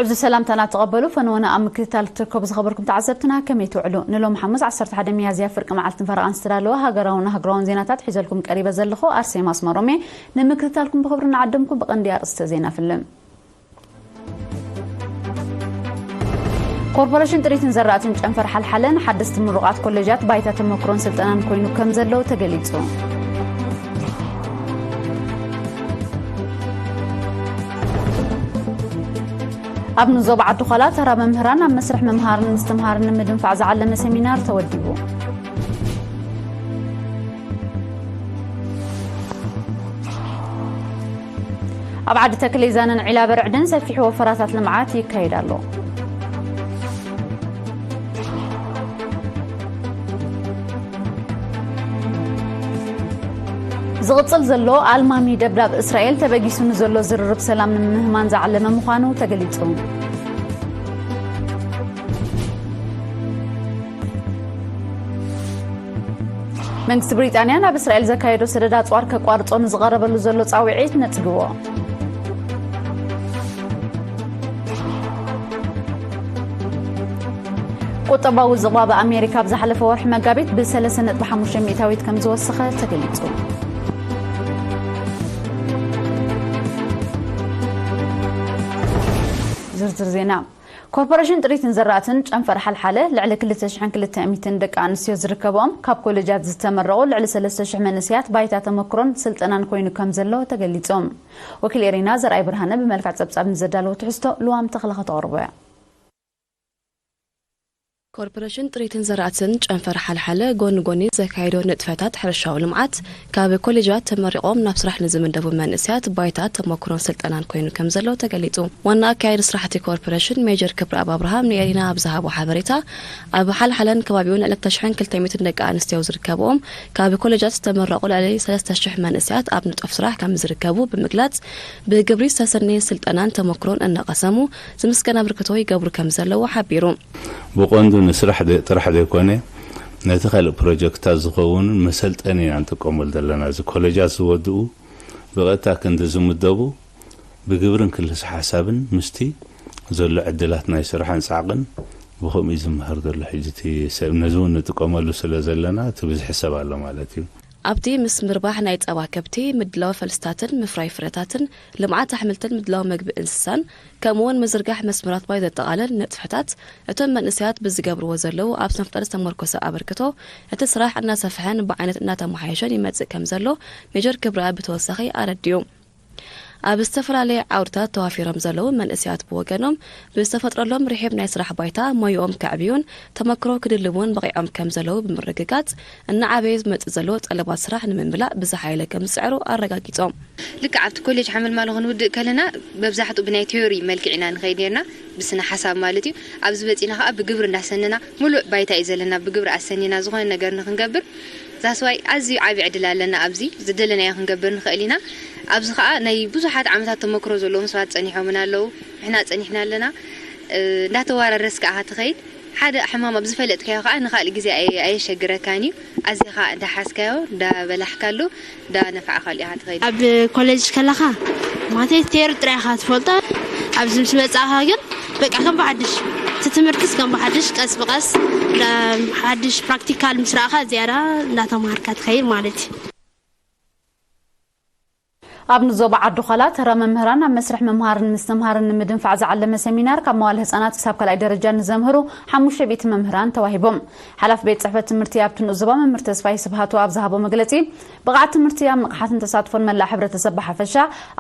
ዕዙዝ ሰላምታና ተቐበሉ። ፈነወና ኣብ ምክትታል እትርከቡ ዝኸበርኩም ተዓዘብትና ከመይ ትውዕሉ? ንሎም ሓሙስ ዓሰርተ ሓደ ሚያዝያ ፍርቂ መዓልትን ፈረቓን ዝተዳለወ ሃገራውን ኣህጉራውን ዜናታት ሒዘልኩም ቀሪበ ዘለኹ ኣርሴማ ኣስመሮም እየ። ንምክትታልኩም ብኽብሪ ንዓድምኩም። ብቐንዲ ኣርእስተ ዜና ፍልም። ኮርፖሬሽን ጥሪትን ዘራእትን ጨንፈር ሓልሓለ ንሓደስቲ ምሩቓት ኮሌጃት ባይታ ተመክሮን ስልጠናን ኮይኑ ከም ዘሎ ተገሊጹ። ኣብ ንዞባ ዓዲ ዃላ ተራ መምህራን ኣብ መስርሕ ምምሃርን ምስትምሃርን ንምድንፋዕ ዝዓለመ ሰሚናር ተወዲቡ። ኣብ ዓዲ ተክሌዛንን ዒላ በርዕድን ሰፊሕ ወፈራታት ልምዓት ይካየድ ኣሎ። ዝቕጽል ዘሎ ኣልማሚ ደብዳብ እስራኤል ተበጊሱ ንዘሎ ዝርርብ ሰላም ንምህማን ዝዓለመ ምዃኑ ተገሊጹ። መንግስቲ ብሪጣንያ ናብ እስራኤል ዘካየዶ ሰደድ ኣጽዋር ከቋርጾ ንዝቐረበሉ ዘሎ ጻውዒት ነጺግዎ። ቁጠባዊ ዝቕባበ ኣሜሪካ ኣብ ዝሓለፈ ወርሒ መጋቢት ብ ሰለስተ ነጥቢ ሓሙሽተ ሚእታዊት ከም ዝወሰኸ ተገሊጹ። ዝርዝር ዜና። ኮርፖሬሽን ጥሪትን ዘራእትን ጨንፈር ሓልሓለ ልዕሊ ክልተ ሽሕን ክልተ ሚእትን ደቂ ኣንስትዮ ዝርከብኦም ካብ ኮሌጃት ዝተመረቑ ልዕሊ ሰለስተ ሽሕ መንእሰያት ባይታ ተመክሮን ስልጠናን ኮይኑ ከም ዘሎ ተገሊጹ። ወኪል ኤሪና ዘርኣይ ብርሃነ ብመልክዕ ጸብጻብ ንዘዳለዎ ትሕዝቶ ልዋም ተኽለ ከተቕርቦ እያ። ኮርፖሬሽን ጥሪትን ዘራእትን ጨንፈር ሓልሓለ ጎኒ ጎኒ ዘካየዶ ንጥፈታት ሕርሻዊ ልምዓት ካብ ኮሌጃት ተመሪቖም ናብ ስራሕ ንዝምደቡ መንእሰያት ባይታ ተመክሮን ስልጠናን ኮይኑ ከም ዘሎ ተገሊጹ። ዋና ኣካያዲ ስራሕቲ ኮርፖሬሽን ሜጀር ክብረኣብ ኣብርሃም ንኤሪና ኣብ ዝሃቦ ሓበሬታ፣ ኣብ ሓልሓለን ከባቢውን ልዕሊ ክልተ ሽሕን ክልተ ሚእትን ደቂ ኣንስትዮ ዝርከብኦም ካብ ኮሌጃት ዝተመረቑ ልዕሊ ሰለስተ ሽሕ መንእሰያት ኣብ ንጡፍ ስራሕ ከም ዝርከቡ ብምግላጽ፣ ብግብሪ ዝተሰነየ ስልጠናን ተመክሮን እናቐሰሙ ዝምስገን ኣበርክቶ ይገብሩ ከም ዘለዉ ሓቢሩ። ብቐንዱ ንስራሕ ደ-፣ ጥራሕ ዘይኮነ፣ ነቲ ካልእ ፕሮጀክታት ዝኸውን መሰልጠኒ ኢና ንጥቀመሉ ዘለና። እዚ ኮሌጃት ዝወድኡ ብቐጥታ ክንዲ ዝምደቡ ብግብርን ክልስ ሓሳብን ምስቲ ዘሎ ዕድላት ናይ ስራሕን ጻዕቕን ብኸምኡ እዩ ዝመሃር ዘሎ። ሕጂ እቲ ሰብ ነዚ እውን ንጥቀመሉ ስለ ዘለና እቲ ብዝሒ ሰብ ኣሎ ማለት እዩ። ኣብቲ ምስ ምርባሕ ናይ ጸባ ከብቲ፣ ምድላው ፈልስታትን ምፍራይ ፍረታትን፣ ልምዓት ኣሕምልትን ምድላው መግቢ እንስሳን፣ ከምኡውን ምዝርጋሕ መስመራት ማይ ዘጠቓልል ንጥፈታት፣ እቶም መንእሰያት ብዝገብርዎ ዘለዉ ኣብ ስነ-ፍጠር ዝተመርኮሰ ኣበርክቶ፣ እቲ ስራሕ እናሰፍሐን ብዓይነት እናተመሓየሸን ይመጽእ ከም ዘሎ ሜጀር ክብረኣብ ብተወሳኺ ኣረዲኡ። ኣብ ዝተፈላለየ ዓውድታት ተዋፊሮም ዘለዉ መንእሰያት ብወገኖም፣ ብዝተፈጥረሎም ርሒብ ናይ ስራሕ ባይታ ሞያኦም ከዕብዩን ተመክሮ ክድልቡን በቒዖም ከም ዘለዉ ብምርግጋጽ፣ እናዓበየ ዝመጽእ ዘሎ ጠለባት ስራሕ ንምምላእ ብዝሓየለ ከም ዝጽዕሩ ኣረጋጊጾም። ልክዕ ኣብቲ ኮሌጅ ሓመልማሎ ክንውድእ ከለና፣ መብዛሕትኡ ብናይ ቲዮሪ መልክዕ ኢና ንኸይድ ነርና፣ ብስነ ሓሳብ ማለት እዩ። ኣብዚ በጺና ከኣ ብግብሪ እንዳሰነና፣ ሙሉእ ባይታ እዩ ዘለና፣ ብግብሪ ኣሰኒና ዝኾነ ነገር ንክንገብር። ዛስዋይ ኣዝዩ ዓቢ ዕድል ኣለና ኣብዚ፣ ዝደለናዮ ክንገብር ንኽእል ኢና። ኣብዚ ከኣ ናይ ብዙሓት ዓመታት ተመክሮ ዘለዎም ሰባት ጸኒሖምና ኣለዉ፣ ንሕና ጸኒሕና ኣለና። እ፣ እንዳተዋራረስካ ኢኻ ትኸይድ። ሓደ ሕማም ኣብ ዝፈለጥካዮ ከኣ ንኻልእ ግዜ ኣየ-፣ ኣየሸግረካን እዩ። ኣዚኻ እንዳሓዝካዮ፣ እንዳበላሕካሉ፣ እንዳነፋዕካሉ ኢኻ ትኸይድ። ኣብ ኮሌጅ ከለኻ ማለተይ ቴር ጥራይ ኢኻ ትፈልጦ። ኣብዚ ምስ መጻእኻ ግን በቃ ከም ብሓድሽ፣ እቲ ትምህርትስ ከም ብሓድሽ ቀስ ብቐስ እንዳ-፣ ሓድሽ ፕራክቲካል ምስ ረኣኻ ዝያዳ እንዳተማሃርካ ትኸይድ ማለት እዩ። ኣብ ንዞባ ዓዲ ዃላ ተራ መምህራን ኣብ መስርሕ ምምሃርን ምስትምሃርን ንምድንፋዕ ዝዓለመ ሰሚናር ካብ መዋለ ህጻናት ክሳብ ካልኣይ ደረጃ ንዘምህሩ ሓሙሽተ ሚእቲ መምህራን ተዋሂቦም። ሓላፊ ቤት ጽሕፈት ትምህርቲ ኣብቲ ንኡስ ዞባ መምህር ተስፋይ ስብሃቱ ኣብ ዝሃቦ መግለጺ፣ ብቕዓት ትምህርቲ ኣብ ንቕሓትን ተሳትፎን መላእ ሕብረተሰብ ብሓፈሻ፣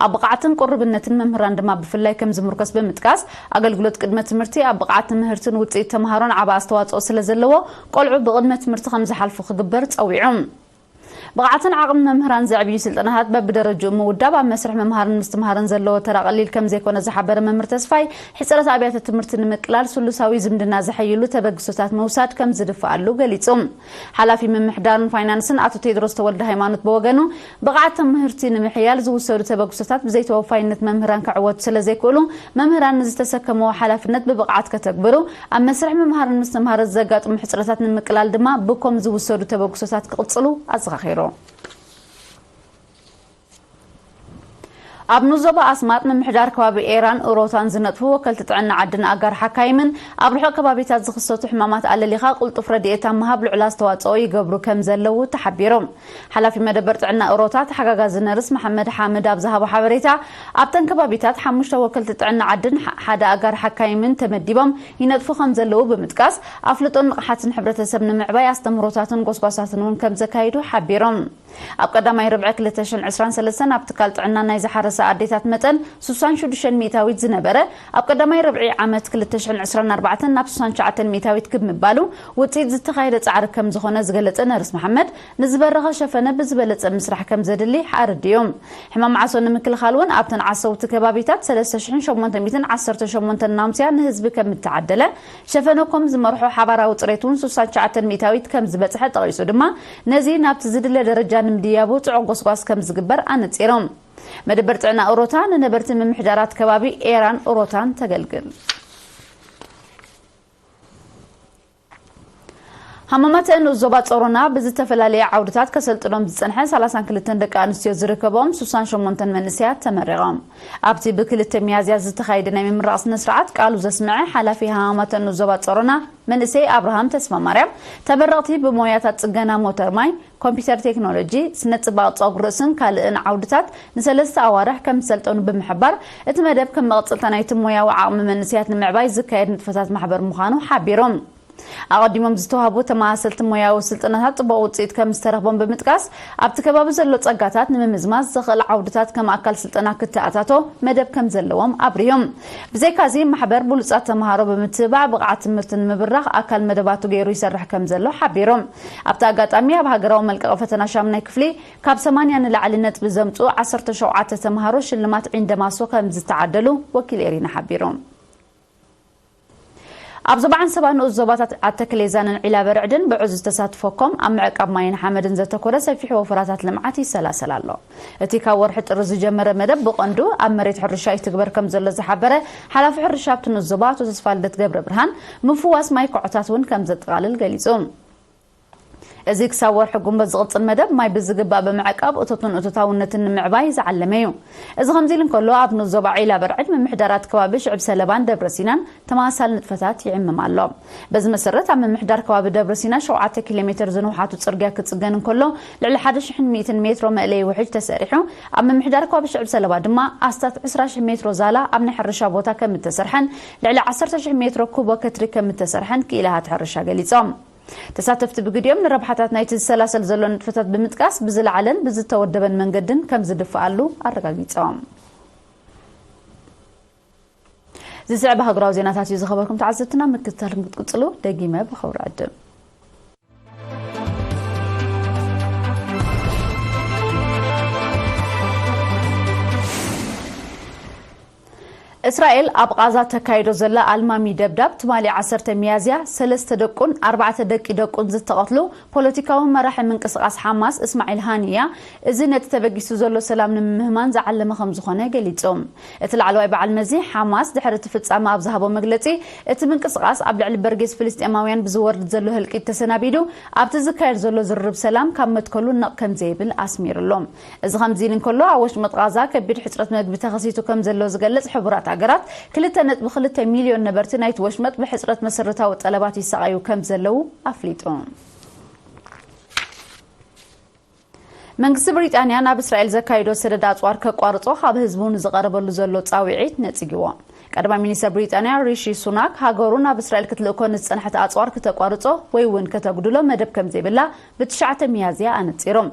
ኣብ ብቕዓትን ቁርብነትን መምህራን ድማ ብፍላይ ከም ዝምርኮስ ብምጥቃስ፣ ኣገልግሎት ቅድመ ትምህርቲ ኣብ ብቕዓት ትምህርትን ውጽኢት ተምሃሮን ዓቢ ኣስተዋጽኦ ስለ ዘለዎ፣ ቆልዑ ብቕድመ ትምህርቲ ከም ዝሓልፉ ክግበር ጸዊዑ። ብቕዓትን ዓቕምን መምህራን ዘዕብዩ ስልጠናታት በብደረጅኡ ምውዳብ ኣብ መስርሕ ምምሃርን ምስትምሃርን ዘለዎ ተራ ቀሊል ከም ዘይኮነ ዝሓበረ መምህር ተስፋይ፣ ሕጽረት ኣብያተ ትምህርቲ ንምቅላል ስሉሳዊ ዝምድና ዘሐይሉ ተበግሶታት ምውሳድ ከም ዝድፍኣሉ ገሊጹ። ሓላፊ ምምሕዳርን ፋይናንስን ኣቶ ቴድሮስ ተወልደ ሃይማኖት ብወገኑ፣ ብቕዓት ትምህርቲ ንምሕያል ዝውሰዱ ተበግሶታት ብዘይተወፋይነት መምህራን ክዕወቱ ስለ ዘይክእሉ፣ መምህራን ንዝተሰከምዎ ሓላፍነት ብብቕዓት ከተግብሩ፣ ኣብ መስርሕ ምምሃርን ምስትምሃርን ዘጋጥሙ ሕጽረታት ንምቅላል ድማ ብኮም ዝውሰዱ ተበግሶታት ክቕጽሉ ኣዘኻኺሩ። ኣብ ንዞባ ኣስማጥ ምምሕዳር ከባቢ ኤራን ኡሮታን ዝነጥፉ ወከልቲ ጥዕና ዓድን ኣጋር ሓካይምን ኣብ ርሑቕ ከባቢታት ዝኽሰቱ ሕማማት ኣለሊኻ ቅልጡፍ ረድኤት ኣብ ምሃብ ልዑል ኣስተዋጽኦ ይገብሩ ከም ዘለዉ ተሓቢሮም። ሓላፊ መደበር ጥዕና ኡሮታ ተሓጋጋዚ ነርስ መሓመድ ሓምድ ኣብ ዝሃቦ ሓበሬታ፣ ኣብተን ከባቢታት ሓሙሽተ ወከልቲ ጥዕና ዓድን ሓ-፣ ሓደ ኣጋር ሓካይምን ተመዲቦም ይነጥፉ ከም ዘለዉ ብምጥቃስ፣ ኣፍልጦን ንቕሓትን ሕብረተሰብ ንምዕባይ ኣስተምህሮታትን ጎስጓሳትን እውን ከም ዘካይዱ ሓቢሮም። ኣብ ቀዳማይ ርብዒ ክልተ ሽሕን ዕስራን ሰለስተን ኣብ ትካል ጥዕና ናይ ዝሓረሳ ኣዴታት መጠን ስሳን ሽዱሽተን ሚእታዊት ዝነበረ፣ ኣብ ቀዳማይ ርብዒ ዓመት ክልተ ሽሕን ዕስራን ኣርባዕተን ናብ ስሳን ትሽዓተን ሚእታዊት ክብ ምባሉ ውፅኢት ዝተኻየደ ፃዕሪ ከም ዝኾነ ዝገለፀ ነርስ መሓመድ፣ ንዝበረኸ ሸፈነ ብዝበለፀ ምስራሕ ከም ዘድሊ ኣረዲኡ። ሕማም ዓሶ ንምክልኻል እውን ኣብተን ዓሰውቲ ከባቢታት ሰለስተ ሽሕን ሸሞንተ ሚእትን ዓሰርተ ሸሞንተን ናምስያ ንህዝቢ ከም እተዓደለ፣ ሸፈነ ኮም ዝመርሖ ሓባራዊ ፅሬት እውን ስሳን ትሽዓተን ሚእታዊት ከም ዝበፅሐ ጠቒሱ ድማ፣ ነዚ ናብቲ ዝድለ ደረጃ ንምድያቡ ፅዑቕ ጎስጓስ ከም ዝግበር ኣነፂሮም። መደበር ጥዕና ኡሮታ ንነበርቲ ምምሕዳራት ከባቢ ኤራን ኡሮታን ተገልግል። ሃማማተ ንኡስ ዞባ ጾሮና ብዝተፈላለየ ዓውድታት ከሰልጥኖም ዝጸንሐ ሰላሳን ክልተን ደቂ ኣንስትዮ ዝርከቦም ስሳን ሸሞንተን መንእሰያት ተመሪቖም። ኣብቲ ብክልተ ሚያዝያ ዝተኻየደ ናይ ምምራቕ ስነ ስርዓት ቃሉ ዘስምዐ ሓላፊ ሃማማተ ንኡስ ዞባ ጾሮና መንእሰይ ኣብርሃም ተስፋ ማርያም፣ ተመረቕቲ ብሞያታት ጽገና ሞተር ማይ፣ ኮምፒውተር ቴክኖሎጂ፣ ስነ ጽባቕ ጸጉሪ ርእስን ካልእን ዓውድታት ንሰለስተ ኣዋርሕ ከም ዝሰልጠኑ ብምሕባር፣ እቲ መደብ ከም መቐጸልታ ናይቲ ሞያዊ ዓቕሚ መንእሰያት ንምዕባይ ዝካየድ ንጥፈታት ማሕበር ምዃኑ ሓቢሮም። ኣቐዲሞም ዝተዋህቡ ተመሳሰልቲ ሞያዊ ስልጠናታት ጽቡቕ ውጽኢት ከም ዝተረኽቦም ብምጥቃስ፣ ኣብቲ ከባቢ ዘሎ ጸጋታት ንምምዝማዝ ዘኽእል ዓውድታት ከም ኣካል ስልጠና ክተኣታቶ መደብ ከም ዘለዎም ኣብሪሆም። ብዘይካዚ፣ ማሕበር ብሉጻት ተመሃሮ ብምትብባዕ ብቕዓት ትምህርቲ ንምብራኽ ኣካል መደባቱ ገይሩ ይሰርሕ ከም ዘሎ ሓቢሮም። ኣብቲ ኣጋጣሚ፣ ኣብ ሃገራዊ መልቀቒ ፈተና ሻምናይ ክፍሊ ካብ ሰማንያ ንላዕሊ ነጥቢ ዘምጽኡ ዓሰርተ ሸውዓተ ተመሃሮ ሽልማት ዒንደማሶ ከም ዝተዓደሉ ወኪል ኤሪና ሓቢሩ። ኣብ ዞባ ዓንሰባ ንኡስ ዞባታት ኣተክሌዛንን ዒላ በርዕድን ብዕዙዝ ተሳትፎ ኮም ኣብ ምዕቃብ ማይን ሓመድን ዘተኮረ ሰፊሕ ወፈራታት ልምዓት ይሰላሰል ኣሎ። እቲ ካብ ወርሒ ጥሪ ዝጀመረ መደብ ብቐንዱ ኣብ መሬት ሕርሻ ይትግበር ከም ዘሎ ዝሓበረ ሓላፊ ሕርሻ ኣብቲ ንኡስ ዞባ ኣቶ ተስፋልደት ገብረ ብርሃን፣ ምፍዋስ ማይ ኮዖታት እውን ከም ዘጠቓልል ገሊጹ። እዚ ክሳብ ወርሒ ጉንበት ዝቕጽል መደብ ማይ ብዝግባእ ብምዕቃብ እቶትን እቶታውነትን ንምዕባይ ዝዓለመ እዩ። እዚ ከምዚ ኢሉ እንከሎ፣ ኣብ ንኡስ ዞባ ዒላ በርዕድ ምምሕዳራት ከባቢ ሽዕብ ሰለባን ደብረ ሲናን ተመሳሳሊ ንጥፈታት ይዕምም ኣሎ። በዚ መሰረት፣ ኣብ ምምሕዳር ከባቢ ደብረ ሲና ሸውዓተ ኪሎ ሜትር ዝንውሓቱ ጽርግያ ክጽገን እንከሎ፣ ልዕሊ ሓደ ሽሕን ሚእትን ሜትሮ መእለዪ ውሕጅ ተሰሪሑ፣ ኣብ ምምሕዳር ከባቢ ሽዕብ ሰለባ ድማ ኣስታት ዕስራ ሽሕ ሜትሮ ዛላ ኣብ ናይ ሕርሻ ቦታ ከም እተሰርሐን ልዕሊ ዓሰርተ ሽሕ ሜትሮ ኩቦ ከትሪ ከም እተሰርሐን ክኢላታት ሕርሻ ገሊጾም። ተሳተፍቲ ብግዲኦም ንረብሓታት ናይቲ ዝሰላሰል ዘሎ ንጥፈታት ብምጥቃስ፣ ብዝለዓለን ብዝተወደበን መንገድን ከም ዝድፍኣሉ ኣረጋጊጾም። ዝስዕብ ሃገራዊ ዜናታት እዩ ዝኸበርኩም ተዓዘብትና፣ ምክትታልኩም ክትቅጽሉ ደጊመ ብኽብሪ ዕድም። እስራኤል ኣብ ቓዛ ተካይዶ ዘላ ኣልማሚ ደብዳብ፣ ትማሊ ዓሰርተ ሚያዝያ፣ ሰለስተ ደቁን ኣርባዕተ ደቂ ደቁን ዝተቐትሉ ፖለቲካዊ መራሒ ምንቅስቓስ ሓማስ እስማዒል ሃኒያ፣ እዚ ነቲ ተበጊሱ ዘሎ ሰላም ንምምህማን ዝዓለመ ከም ዝኾነ ገሊጹ። እቲ ላዕለዋይ በዓል መዚ ሓማስ ድሕሪ እቲ ፍጻመ ኣብ ዝሃቦ መግለጺ፣ እቲ ምንቅስቓስ ኣብ ልዕሊ በርጌስ ፍልስጤማውያን ብዝወርድ ዘሎ ህልቂት ተሰናቢዱ፣ ኣብቲ ዝካየድ ዘሎ ዝርርብ ሰላም ካብ መትከሉ ነቕ ከም ዘይብል ኣስሚሩሉ። እዚ ከምዚ ኢሉ እንከሎ፣ ኣብ ወሽመጥ ቓዛ ከቢድ ሕጽረት መግቢ ተኸሲቱ ከም ዘሎ ዝገልጽ ሕቡራት ሃገራት፣ ክልተ ነጥቢ ክልተ ሚልዮን ነበርቲ ናይቲ ወሽመጥ ብሕጽረት መሰረታዊ ጠለባት ይሳቐዩ ከም ዘለዉ ኣፍሊጡ። መንግስቲ ብሪጣንያ ናብ እስራኤል ዘካይዶ ሰደድ ኣጽዋር ከቋርጾ ካብ ህዝቡ ንዝቐረበሉ ዘሎ ጻውዒት ነጺግዎ። ቀዳማይ ሚኒስተር ብሪጣንያ ሪሺ ሱናክ፣ ሃገሩ ናብ እስራኤል ክትልእኮ ንዝጸንሐት ኣጽዋር ክተቋርጾ ወይ እውን ከተጉድሎ መደብ ከም ዘይብላ ብትሽዓተ ሚያዝያ ኣነጺሮም።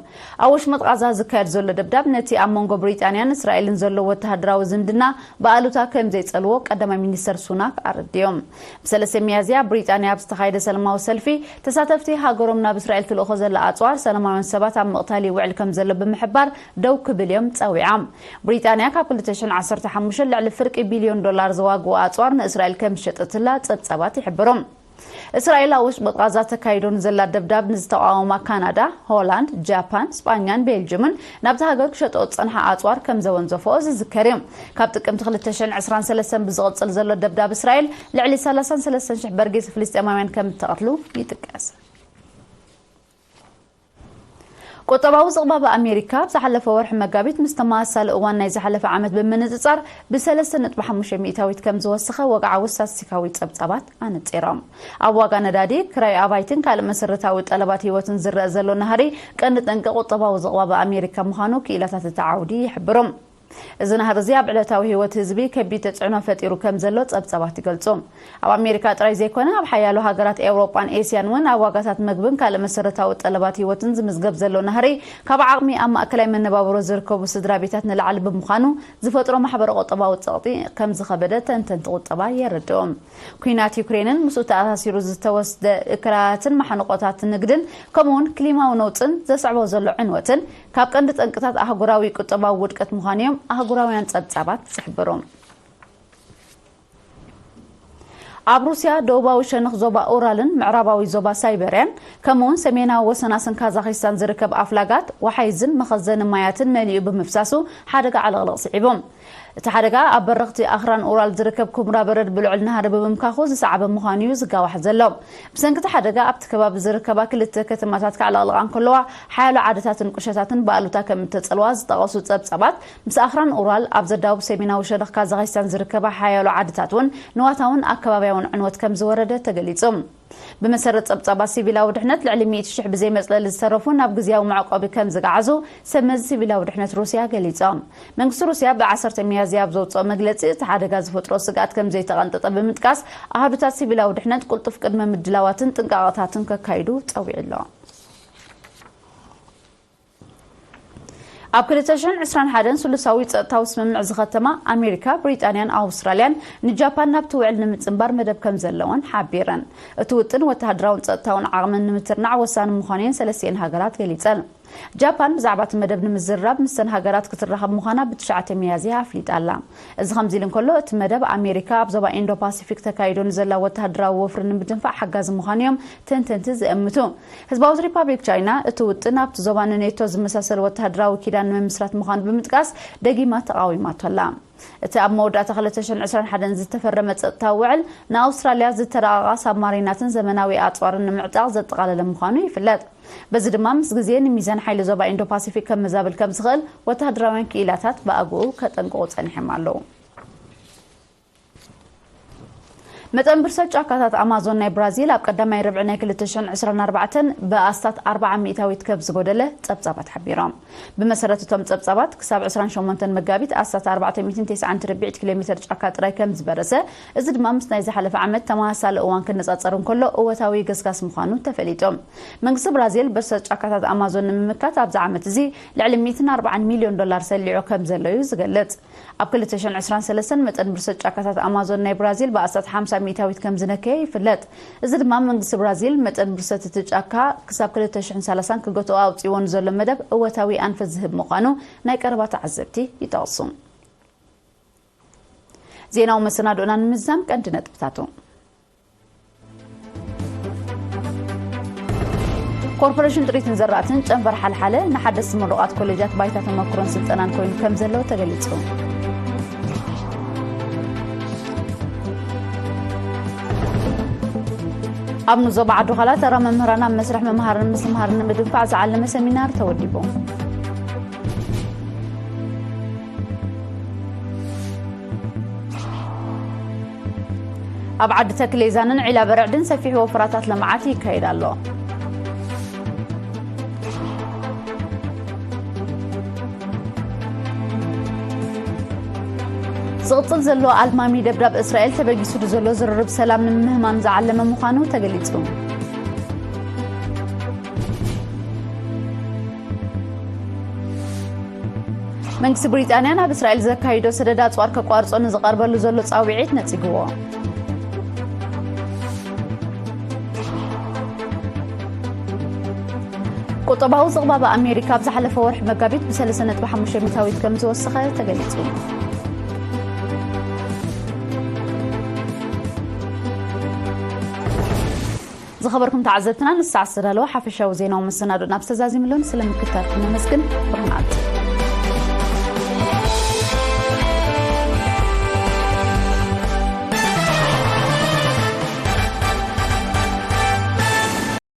ኣብ ወሽመጥ ቓዛ ዝካየድ ዘሎ ደብዳብ ነቲ ኣብ መንጎ ብሪጣንያን እስራኤልን ዘሎ ወተሃደራዊ ዝምድና ብኣሉታ ከም ዘይጸልዎ ቀዳማይ ሚኒስተር ሱናክ ኣረዲኦም። ብሰለስተ ሚያዝያ ብሪጣንያ ኣብ ዝተኻየደ ሰላማዊ ሰልፊ፣ ተሳተፍቲ ሃገሮም ናብ እስራኤል ትልእኾ ዘላ ኣጽዋር ሰላማውያን ሰባት ኣብ ምቕታል ይውዕል ከም ዘሎ ብምሕባር ደው ክብል እዮም ጸዊዖም። ብሪጣንያ ካብ ክልተ ሽሕን ዓሰርተ ሓሙሽተን ልዕሊ ፍርቂ ቢልዮን ዶላር ዝዋግኡ ኣጽዋር ንእስራኤል ከም ዝሸጠትላ ጸብጻባት ይሕብሩ። እስራኤል ኣብ ወሽመጥ ቓዛ ተካይዶ ንዘላ ደብዳብ ንዝተቃወማ ካናዳ፣ ሆላንድ፣ ጃፓን፣ ስጳኛን ቤልጅምን ናብታ ሃገር ክሸጠኦ ዝጸንሓ ኣጽዋር ከም ዘወንዘፈኦ ዝዝከር እዩ። ካብ ጥቅምቲ ክልተ ሽሕን ዕስራን ሰለስተን ብዝቕጽል ዘሎ ደብዳብ እስራኤል ልዕሊ ሰላሳን ሰለስተን ሽሕ በርጌስ ፍልስጤማውያን ከም እተቐትሉ ይጥቀስ። ቁጠባዊ ዝቕባበ ኣሜሪካ ኣብ ዝሓለፈ ወርሒ መጋቢት ምስ ተመሳሳሊ እዋን ናይ ዝሓለፈ ዓመት ብምንጽጻር ብ3.5 ሚእታዊት ከም ዝወሰኸ ወግዓዊ ስታትስቲካዊ ጸብጻባት ኣነጺሮም። ኣብ ዋጋ ነዳዲ፣ ክራይ ኣባይትን ካልእ መሰረታዊ ጠለባት ህይወትን ዝረአ ዘሎ ናህሪ ቀንዲ ጠንቂ ቁጠባዊ ዝቕባበ ኣሜሪካ ምዃኑ ክኢላታት እቲ ዓውዲ ይሕብሩ። እዚ ናህሪ እዚ ኣብ ዕለታዊ ህይወት ህዝቢ ከቢድ ተጽዕኖ ፈጢሩ ከም ዘሎ ጸብጻባት ይገልጹ። ኣብ ኣሜሪካ ጥራይ ዘይኮነ፣ ኣብ ሓያሎ ሃገራት ኤውሮጳን ኤስያን እውን ኣብ ዋጋታት መግብን ካልእ መሰረታዊ ጠለባት ህይወትን ዝምዝገብ ዘሎ ናህሪ፣ ካብ ዓቕሚ ኣብ ማእከላይ መነባብሮ ዝርከቡ ስድራ ቤታት ንላዕሊ ብምዃኑ፣ ዝፈጥሮ ማሕበረ ቁጠባዊ ጸቕጢ ከም ዝኸበደ ተንተንቲ ቁጠባ የረድኡ። ኲናት ዩክሬንን ምስኡ ተኣሳሲሩ ዝተወስደ እክላትን ማሕንቆታት ንግድን ከምኡውን ክሊማዊ ነውጽን ዘስዕቦ ዘሎ ዕንወትን ካብ ቀንዲ ጠንቅታት ኣህጉራዊ ቁጠባዊ ውድቀት ምዃኑ እዮም ኣህጉራውያን ጸብጻባት ዝሕብሩ። ኣብ ሩስያ ደቡባዊ ሸነኽ ዞባ ኡራልን ምዕራባዊ ዞባ ሳይበርያን ከምኡውን ሰሜናዊ ወሰናስን ካዛኺስታን ዝርከብ ኣፍላጋት ወሓይዝን መኸዘኒ ማያትን መሊኡ ብምፍሳሱ ሓደጋ ዕልቕልቕ ስዒቡ። እቲ ሓደጋ ኣብ በረኽቲ ኣኽራን ኡራል ዝርከብ ኩምራ በረድ ብልዑል ናህሪ ብምምካኹ ዝሰዓበ ምዃኑ እዩ ዝጋዋሕ ዘሎ። ብሰንኪ እቲ ሓደጋ ኣብቲ ከባቢ ዝርከባ ክልተ ከተማታት ከዕለቕልቓ እንከለዋ፣ ሓያሎ ዓድታትን ቁሸታትን ብኣሉታ ከም እተጸልዋ ዝጠቐሱ ጸብጻባት፣ ምስ ኣኽራን ኡራል ኣብ ዘዳውብ ሰሜናዊ ሸነኽ ካዛኺስታን ዝርከባ ሓያሎ ዓድታት እውን ንዋታውን ኣከባብያውን ዕንወት ከም ዝወረደ ተገሊጹ። ብመሰረት ጸብጻባት ሲቪላዊ ድሕነት፣ ልዕሊ ሚእቲ ሽሕ ብዘይ መጽለሊ ዝተረፉ ናብ ግዝያዊ መዕቆቢ ከም ዝገዓዙ ሰብመዚ ሲቪላዊ ድሕነት ሩስያ ገሊጾም። መንግስቲ ሩስያ ብዓሰርተ ሚያዝያ ኣብ ዘውጽኦ መግለጺ፣ እቲ ሓደጋ ዝፈጥሮ ስግኣት ከም ዘይተቐንጠጠ ብምጥቃስ፣ ኣሃዱታት ሲቪላዊ ድሕነት ቅልጡፍ ቅድመ ምድላዋትን ጥንቃቐታትን ከካይዱ ጸዊዑ ኣሎ። ኣብ ክልተ ሽሕን ዕስራን ሓደን ስሉሳዊ ጸጥታዊ ስምምዕ ዝኸተማ ኣሜሪካ፣ ብሪጣንያን ኣውስትራልያን ንጃፓን ናብቲ ውዕል ንምጽንባር መደብ ከም ዘለወን ሓቢረን። እቲ ውጥን ወተሃደራውን ጸጥታውን ዓቕመን ንምትርናዕ ወሳኒ ምዃኑ እየን ሰለስቲኤን ሃገራት ገሊጸን። ጃፓን ብዛዕባ እቲ መደብ ንምዝርራብ ምስተን ሃገራት ክትራኸብ ምዃና ብትሽዓተ ሚያዝያ ኣፍሊጣ ኣላ። እዚ ከምዚ ኢሉ እንከሎ፣ እቲ መደብ ኣሜሪካ ኣብ ዞባ ኢንዶ ፓሲፊክ ተካይዶ ንዘላ ወተሃደራዊ ወፍሪ ንምድንፋዕ ሓጋዚ ምዃኑ እዮም ተንተንቲ ዝእምቱ። ህዝባዊት ሪፓብሊክ ቻይና እቲ ውጥን ኣብቲ ዞባ ንኔቶ ዝመሳሰል ወተሃደራዊ ኪዳን ንምምስራት ምዃኑ ብምጥቃስ ደጊማ ተቓዊማቶ ኣላ። እቲ ኣብ መወዳእታ ክልተ ሽሕን ዕስራን ሓደን ዝተፈረመ ጸጥታዊ ውዕል ንኣውስትራልያ ዝተራቐቓ ሳብማሪናትን ዘመናዊ ኣጽዋርን ንምዕጣቕ ዘጠቓለለ ምዃኑ ይፍለጥ። በዚ ድማ ምስ ግዜ ንሚዛን ሓይሊ ዞባ ኢንዶ ፓሲፊክ ከመዛብል ከም ዝኽእል ወተሃደራውያን ክኢላታት ብኣግኡ ከጠንቅቑ ጸኒሖም ኣለዉ። መጠን ብርሰት ጫካታት ኣማዞን ናይ ብራዚል ኣብ ቀዳማይ ርብዒ ናይ ክልተ ሽሕን ዕስራን ኣርባዕተን ብኣስታት ኣርብዓ ሚእታዊት ከም ዝጎደለ ጸብጻባት ሓቢሮም። ብመሰረት እቶም ጸብጻባት፣ ክሳብ ዕስራን ሸሞንተን መጋቢት ኣስታት ኣርባዕተ ሚእትን ተስዓን ርብዒት ኪሎ ሜተር ጫካ ጥራይ ከም ዝበረሰ፣ እዚ ድማ ምስ ናይ ዝሓለፈ ዓመት ተመሳሳሊ እዋን ክነጻጸር እንከሎ እወታዊ ገስጋስ ምዃኑ ተፈሊጡ። መንግስቲ ብራዚል ብርሰት ጫካታት ኣማዞን ንምምካት ኣብዚ ዓመት እዚ ልዕሊ ሚእትን ኣርባዓን ሚልዮን ዶላር ሰሊዑ ከም ዘሎ እዩ ዝገልጽ። ኣብ ክልተ ሽሕን ዕስራን ሰለስተን መጠን ብርሰት ጫካታት ኣማዞን ናይ ብራዚል ብኣስታት ሓምሳ ሚእታዊት ከም ዝነከየ ይፍለጥ። እዚ ድማ መንግስቲ ብራዚል መጠን ብርሰት እቲ ጫካ ክሳብ ክልተ ሽሕን ሰላሳን ክገትኦ ኣውጺዎ ንዘሎ መደብ እወታዊ ኣንፈት ዝህብ ምዃኑ ናይ ቀረባ ተዓዘብቲ ይጠቕሱ። ዜናዊ መሰናድኦና ንምዝዛም ቀንዲ ነጥብታቱ። ኮርፖሬሽን ጥሪትን ዘራእትን ጨንፈር ሓልሓለ ንሓደስቲ ምሩቓት ኮሌጃት ባይታ ተመክሮን ስልጠናን ኮይኑ ከም ዘሎ ተገሊጹ። ኣብ ንዞባ ዓዲ ዃላ ተራ መምህራን ኣብ መስርሕ ምምሃርን ምስትምሃርን ንምድንፋዕ ዝዓለመ ሰሚናር ተወዲቡ። ኣብ ዓዲ ተክሌዛንን ዒላ በረዕድን ሰፊሕ ወፈራታት ልምዓት ይካየድ ኣሎ። ዝቕጽል ዘሎ ኣልማሚ ደብዳብ እስራኤል ተበጊሱ ዘሎ ዝርርብ ሰላም ንምህማም ዝዓለመ ምዃኑ ተገሊጹ። መንግስቲ ብሪጣንያ ናብ እስራኤል ዘካይዶ ሰደድ ኣጽዋር ከቋርጾ ንዝቐርበሉ ዘሎ ጻውዒት ነጺግዎ። ቁጠባዊ ዝቕባበ ኣሜሪካ ኣብ ዝሓለፈ ወርሒ መጋቢት ብ ሰለስተ ነጥቢ ሓሙሽተ ሚእታዊት ከም ዝወሰኸ ተገሊጹ። ዝኸበርኩም ተዓዘብትና፣ ንሰዓት ዝተዳለወ ሓፈሻዊ ዜናዊ መሰናዶ ናብ ዝተዛዚምሉን ስለ ምክታትኩም ነመስግን። ብሩኽ መዓልቲ።